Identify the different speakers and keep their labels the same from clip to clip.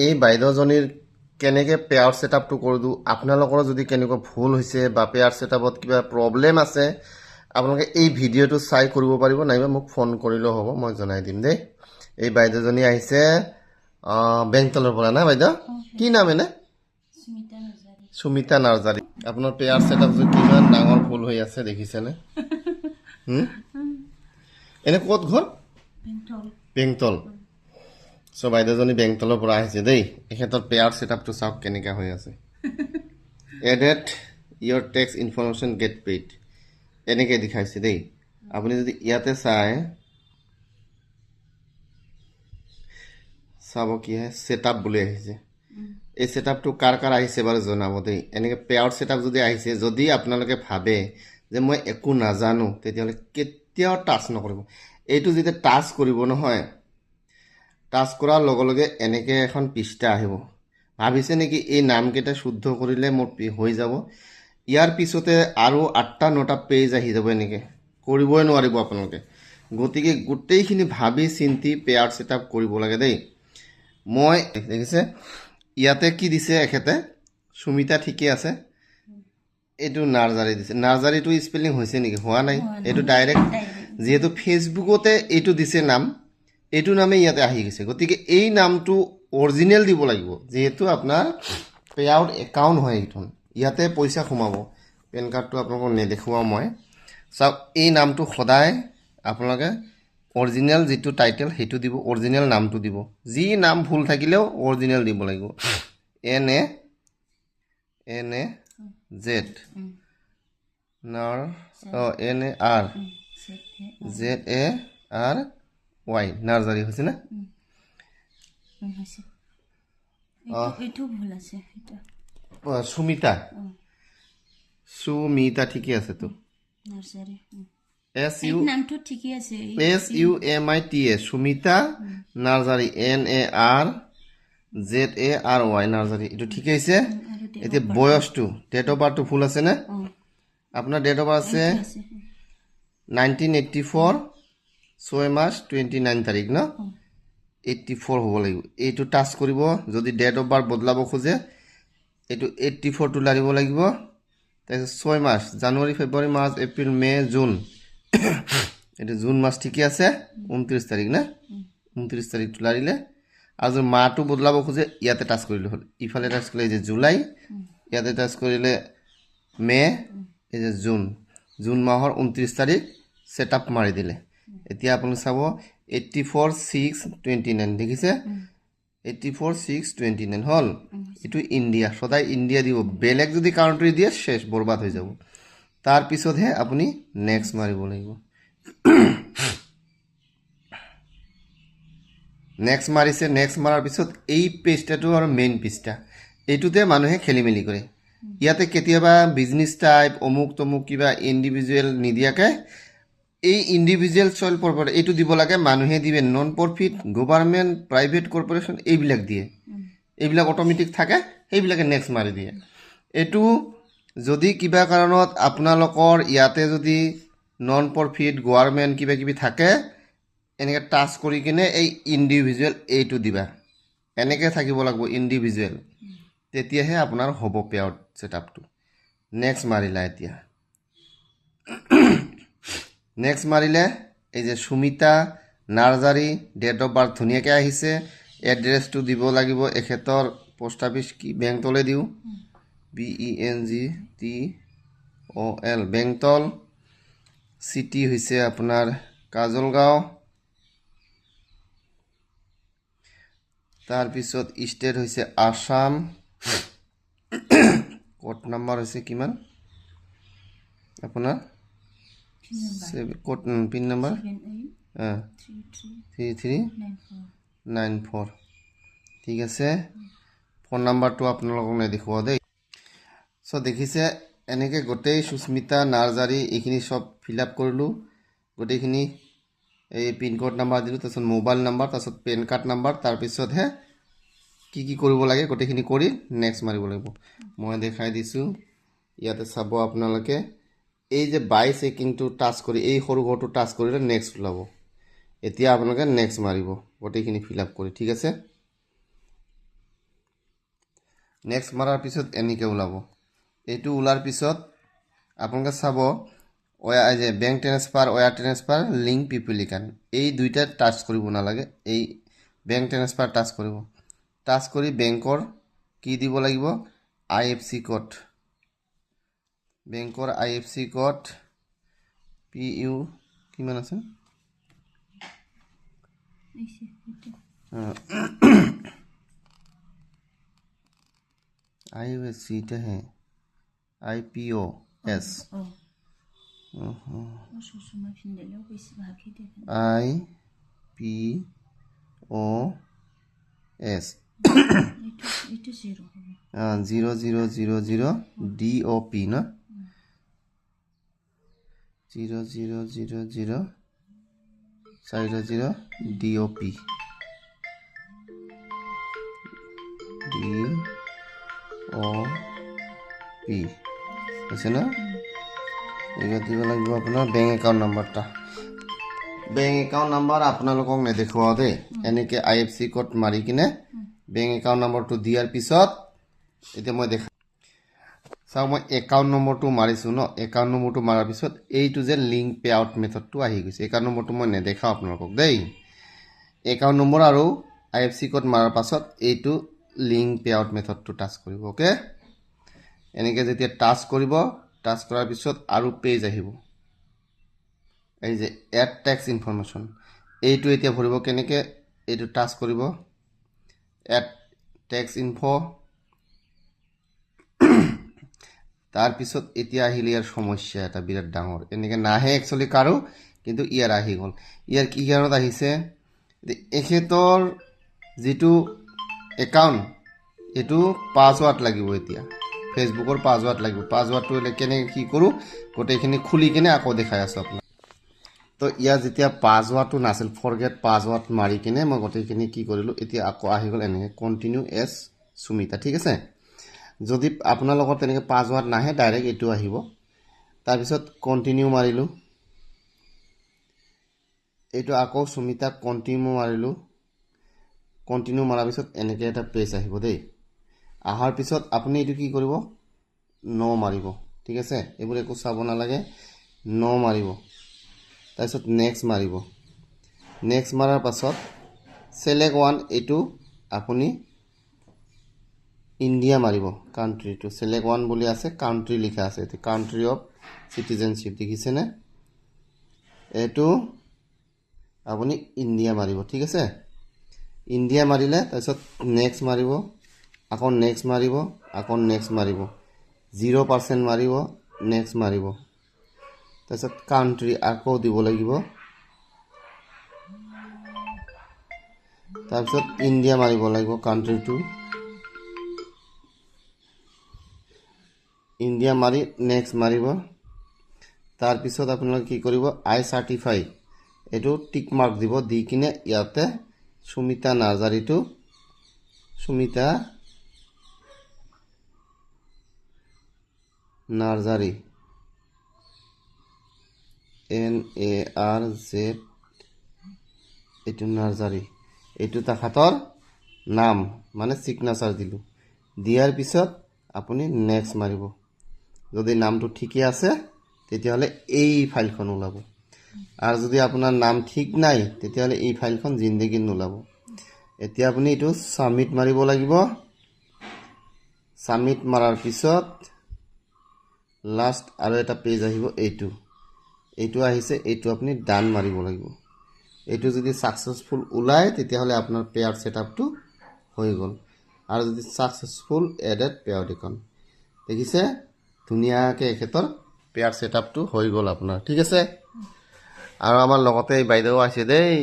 Speaker 1: এই বাইদেউজনীৰ কেনেকৈ পেয়াৰ ছেটআপটো কৰি দিওঁ। আপোনালোকৰো যদি কেনেকুৱা ভুল হৈছে বা পেয়াৰ ছেটআপত কিবা প্ৰব্লেম আছে, আপোনালোকে এই ভিডিঅ'টো চাই কৰিব পাৰিব, নাইবা মোক ফোন কৰিলেও হ'ব, মই জনাই দিম দেই। এই বাইদেউজনী আহিছে বেংতলৰ পৰা না বাইদেউ? কি নাম এনে? সুমিতা নাৰ্জাৰী। আপোনাৰ পেয়াৰ ছেটআপটো কিমান ডাঙৰ ভুল হৈ আছে দেখিছেনে? এনে ক'ত ঘৰ? বেংতল। চ' বাইদেউজনী বেংতলৰ পৰা আহিছে দেই। এখেতৰ পেয়াৰ ছেটআপটো চাওক কেনেকুৱা হৈ আছে। Edit your tax information get paid এনেকৈ দেখাইছে দেই। আপুনি যদি ইয়াতে চাই চাব কি আহে, ছেটআপ বুলি আহিছে। এই ছেটআপটো কাৰ কাৰ আহিছে বাৰু জনাব দেই। এনেকৈ পেয়াৰ ছেটআপ যদি আহিছে, যদি আপোনালোকে ভাবে যে মই একো নাজানো, তেতিয়াহ'লে কেতিয়াও টাচ নকৰিব। এইটো যেতিয়া টাচ কৰিব নহয়, টাচ কৰাৰ লগে লগে এনেকৈ এখন পৃষ্ঠা আহিব। ভাবিছে নেকি এই নামকেইটা শুদ্ধ কৰিলে মোৰ হৈ যাব? ইয়াৰ পিছতে আৰু 8টা 9টা পেজ আহি যাব, এনেকৈ কৰিবই নোৱাৰিব আপোনালোকে। গতিকে গোটেইখিনি ভাবি চিন্তি পেয়াৰ ছেটআপ কৰিব লাগে দেই। মই দেখিছে ইয়াতে কি দিছে এখেতে, সুমিতা ঠিকে আছে, এইটো নাৰ্জাৰী দিছে। নাৰ্জাৰীটো স্পেলিং হৈছে নেকি? হোৱা নাই। এইটো ডাইৰেক্ট যিহেতু ফেচবুকতে এইটো দিছে নাম, এইটো নামেই ইয়াতে আহি গৈছে। গতিকে এই নামটো অৰিজিনেল দিব লাগিব, যিহেতু আপোনাৰ পে আউট একাউণ্ট হয় এইখন, ইয়াতে পইচা সোমাব। পেন কাৰ্ডটো আপোনালোকক নেদেখুৱাওঁ মই। চাওক, এই নামটো সদায় আপোনালোকে অৰিজিনেল যিটো টাইটেল সেইটো দিব, অৰিজিনেল নামটো দিব। যি নাম ভুল থাকিলেও অৰিজিনেল দিব লাগিব। N A N A Z নাৰ N A R Z A R Y, Narzary হৈছে নে? সুমিতা, সুমিতা ঠিকে আছে তো? S U S U M I T A, Sumita Narzary, N A R Z A R Y, Narzary, এইটো ঠিকে আছে। এতিয়া বয়সটো, ডেট অফ বাৰ্থটো ভুল আছেনে? আপোনাৰ ডেট অফ বাৰ্থ আছে 1984 6 মাৰ্চ 29 তাৰিখ ন? 84 হ'ব লাগিব। এইটো টাচ কৰিব, যদি ডেট অফ বাৰ্থ বদলাব খোজে এইটো 84টো লাৰিব লাগিব। তাৰপিছত 6 মাৰ্চ, জানুৱাৰী, ফেব্ৰুৱাৰী, মাৰ্চ, এপ্ৰিল, মে', জুন, এইটো জুন মাছ ঠিকে আছে, 29 তাৰিখ না? 29 তাৰিখটো লাৰিলে। আৰু যদি মাহটো বদলাব খোজে ইয়াতে টাচ কৰিলে হ'ল। ইফালে টাচ কৰিলে এই যে জুলাই, ইয়াতে টাচ কৰিলে মে', এই যে জুন, জুন মাহৰ 29 তাৰিখ ছেট আপ মাৰি দিলে। এতিয়া আপুনি চাব 84/6/29 দেখিছে? 84/6/29 হ'ল। এইটো ইণ্ডিয়া, সদায় ইণ্ডিয়া দিব। বেলেগ যদি কাউণ্ট্ৰি দিয়ে শেষ, বৰবাদ হৈ যাব। তাৰপিছতহে আপুনি নেক্সট মাৰিব লাগিব। নেক্সট মাৰিছে, নেক্সট মাৰাৰ পিছত এই পেজটাটো আৰু মেইন পৃষ্ঠা, এইটোতে মানুহে খেলি মেলি কৰে। ইয়াতে কেতিয়াবা বিজনেছ টাইপ অমুক তমুক কিবা ইণ্ডিভিজুৱেল নিদিয়াকৈ এই ইণ্ডিভিজুৱেল চইল প্ৰপাৰ্টি এইটো দিব লাগে। মানুহে দিবে non profit, government, private corporation এইবিলাক দিয়ে, এইবিলাক অট'মেটিক থাকে, সেইবিলাকে নেক্সট মাৰি দিয়ে। এইটো যদি কিবা কাৰণত আপোনালোকৰ ইয়াতে যদি নন প্ৰফিট, গভৰ্ণমেণ্ট কিবা কিবি থাকে, এনেকৈ টাচ কৰি কিনে এই ইণ্ডিভিজুৱেল এইটো দিবা, এনেকৈ থাকিব লাগিব ইণ্ডিভিজুৱেল, তেতিয়াহে আপোনাৰ হ'ব পে আউট ছেটআপটো। নেক্সট মাৰিলা, এতিয়া নেক্সট মাৰিলে এই যে Sumita Narzary, date of birth ধুনীয়াকৈ আহিছে। এড্ৰেছটো দিব লাগিব এখেতৰ, পোষ্ট অফিচ কি বেংতলে দিওঁ, B E N G T O L, Bengtol. City হৈছে আপোনাৰ কাজলগাঁও, তাৰপিছত ষ্টেট হৈছে আছাম, কোড নাম্বাৰ হৈছে কিমান আপোনাৰ? Code pin number 3394। ঠিক আছে, ফোন নাম্বাৰটো আপোনালোকক নেদেখুৱাওঁ দেই। চ' দেখিছে এনেকৈ গোটেই সুস্মিতা নাৰ্জাৰী এইখিনি চব ফিল আপ কৰিলোঁ, গোটেইখিনি এই পিনক'ড নাম্বাৰ দিলোঁ, তাৰপিছত মোবাইল নাম্বাৰ, তাৰপিছত পেন কাৰ্ড নাম্বাৰ, তাৰপিছতহে কি কি কৰিব লাগে গোটেইখিনি কৰি নেক্সট মাৰিব লাগিব। মই দেখাই দিছোঁ, ইয়াতে চাব আপোনালোকে এই যে বাই চেকিংটো টাচ কৰি এই সৰু ঘৰটো টাচ কৰিলে নেক্সট ওলাব। এতিয়া আপোনালোকে নেক্সট মাৰিব গোটেইখিনি ফিল আপ কৰি, ঠিক আছে। নেক্সট মাৰাৰ পিছত এনেকৈ ওলাব। এইটো ওলাৰ পিছত আপোনালোকে চাব, এই যে bank transfer, wire transfer, link PayPal account, এই দুইটা টাচ কৰিব নালাগে। এই বেংক ট্ৰেন্সফাৰ টাচ কৰিব। টাচ কৰি বেংকৰ কি দিব লাগিব? IFC code. বেংকৰ আইএফচি ক'ড পিইউ কিমান আছে?
Speaker 2: আহিছে এইটো।
Speaker 1: আইএফএছচিটাহে আইপিঅ' এছ।
Speaker 2: অঁ, চশমা পিন্ধিলেও বেছি ভালকৈ দেখে।
Speaker 1: আইপিঅ'এছ।
Speaker 2: এইটো জিৰ' হ'ব।
Speaker 1: 0000 DOP ন? 0000 চাৰিটা জিৰ' DOP DOP হৈছে ন? এইবাৰ দিব লাগিব আপোনাৰ বেংক একাউণ্ট নাম্বাৰটা। বেংক একাউণ্ট নাম্বাৰ আপোনালোকক নেদেখুৱাওঁ দেই। এনেকৈ আইএফচি ক'ড মাৰি কিনে বেংক একাউণ্ট নম্বৰটো দিয়াৰ পিছত এতিয়া মই দেখা চাওক, মই একাউণ্ট নম্বৰটো মাৰিছোঁ ন? একাউণ্ট নম্বৰটো মাৰাৰ পিছত এইটো যে লিংক পে আউট মেথডটো আহি গৈছে। একাউণ্ট নম্বৰটো মই নেদেখাওঁ আপোনালোকক দেই। একাউণ্ট নম্বৰ আৰু আইএফচি ক'ড মাৰাৰ পাছত এইটো লিংক পে আউট মেথডটো টাচ কৰিব। অ'কে, এনেকৈ যেতিয়া টাচ কৰিব, টাচ কৰাৰ পিছত আৰু পেজ আহিব। এই যে এড টেক্স ইনফৰমেশ্যন, এইটো এতিয়া ভৰিব কেনেকৈ? এইটো টাচ কৰিব, এড টেক্স ইনফ'। তাৰপিছত এতিয়া আহিল ইয়াৰ সমস্যা এটা বিৰাট ডাঙৰ। এনেকৈ নাহে একচুৱেলি কাৰো, কিন্তু ইয়াৰ আহি গ'ল। ইয়াৰ কি কাৰণত আহিছে? এখেতৰ যিটো একাউণ্ট, এইটো পাছৱাৰ্ড লাগিব। এতিয়া ফেচবুকৰ পাছৱাৰ্ড লাগিব। পাছৱাৰ্ডটো হ'লে কেনেকৈ কি কৰোঁ, গোটেইখিনি খুলি কিনে আকৌ দেখাই আছোঁ আপোনাক। তো ইয়াৰ যেতিয়া পাছৱাৰ্ডটো নাছিল, ফৰগেট পাছৱাৰ্ড মাৰি কিনে মই গোটেইখিনি কি কৰিলোঁ, এতিয়া আকৌ আহি গ'ল এনেকৈ কণ্টিনিউ এছ সুমিতা। ঠিক আছে, যদি আপোনালোকৰ তেনেকৈ পাছৱাৰ্ড নাহে, ডাইৰেক্ট এইটো আহিব। তাৰপিছত কণ্টিনিউ মাৰিলোঁ, এইটো আকৌ সুমিতাক কণ্টিনিউ মাৰিলোঁ। কণ্টিনিউ মাৰাৰ পিছত এনেকৈ এটা পেজ আহিব দেই। অহাৰ পিছত আপুনি এইটো কি কৰিব? ন মাৰিব। ঠিক আছে, এইবোৰ একো চাব নালাগে, ন মাৰিব। তাৰপিছত নেক্সট মাৰিব। নেক্সট মাৰাৰ পাছত চেলেক্ট ওৱান, এইটো আপুনি ইণ্ডিয়া মাৰিব। কাণ্ট্ৰিটো চেলেক্ট ওৱান বুলি আছে, কাণ্ট্ৰি লিখা আছে, এইটো কাণ্ট্ৰি অফ চিটিজেনশ্বিপ দেখিছেনে? এইটো আপুনি ইণ্ডিয়া মাৰিব। ঠিক আছে, ইণ্ডিয়া মাৰিলে তাৰপিছত নেক্সট মাৰিব, আকৌ নেক্সট মাৰিব, আকৌ নেক্সট মাৰিব, 0% মাৰিব, নেক্সট মাৰিব। তাৰপিছত কাণ্ট্ৰি আকৌ দিব লাগিব, তাৰপিছত ইণ্ডিয়া মাৰিব লাগিব। কাণ্ট্ৰিটো ইণ্ডিয়া মাৰি নেক্সট মাৰিব। তাৰপিছত আপোনালোকে কি কৰিব? আই চাৰ্টিফাই, এইটো টিক মাৰ্ক দিব, দি কিনে ইয়াতে সুমিতা নাৰ্জাৰীটো, সুমিতা নাৰ্জাৰী, NARZ, এইটো নাৰ্জাৰী, এইটো তেখেতৰ নাম, মানে ছিগনেচাৰ দিলোঁ। দিয়াৰ পিছত আপুনি নেক্সট মাৰিব। যদি নামটো ঠিকে আছে তেতিয়াহ'লে এই ফাইলখন ওলাব, আৰু যদি আপোনাৰ নাম ঠিক নাই তেতিয়াহ'লে এই ফাইলখন জিন্দগীত নোলাব। এতিয়া আপুনি এইটো ছাবমিট মাৰিব লাগিব। ছাবমিট মাৰাৰ পিছত লাষ্ট আৰু এটা পেজ আহিব, এইটো আহিছে, এইটো আপুনি ডান মাৰিব লাগিব। এইটো যদি ছাকচেছফুল ওলায় তেতিয়াহ'লে আপোনাৰ পে আউট ছেট আপটো হৈ গ'ল। আৰু যদি successful added pay out account, দেখিছে ধুনীয়াকৈ এখেতৰ পে আউট ছেট আপটো হৈ গ'ল আপোনাৰ। ঠিক আছে, আৰু আমাৰ লগতে এই বাইদেউ আছে দেই।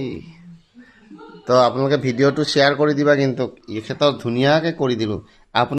Speaker 1: তো আপোনালোকে ভিডিঅ'টো শ্বেয়াৰ কৰি দিবা, কিন্তু এখেতৰ ধুনীয়াকৈ কৰি দিলোঁ আপুনি।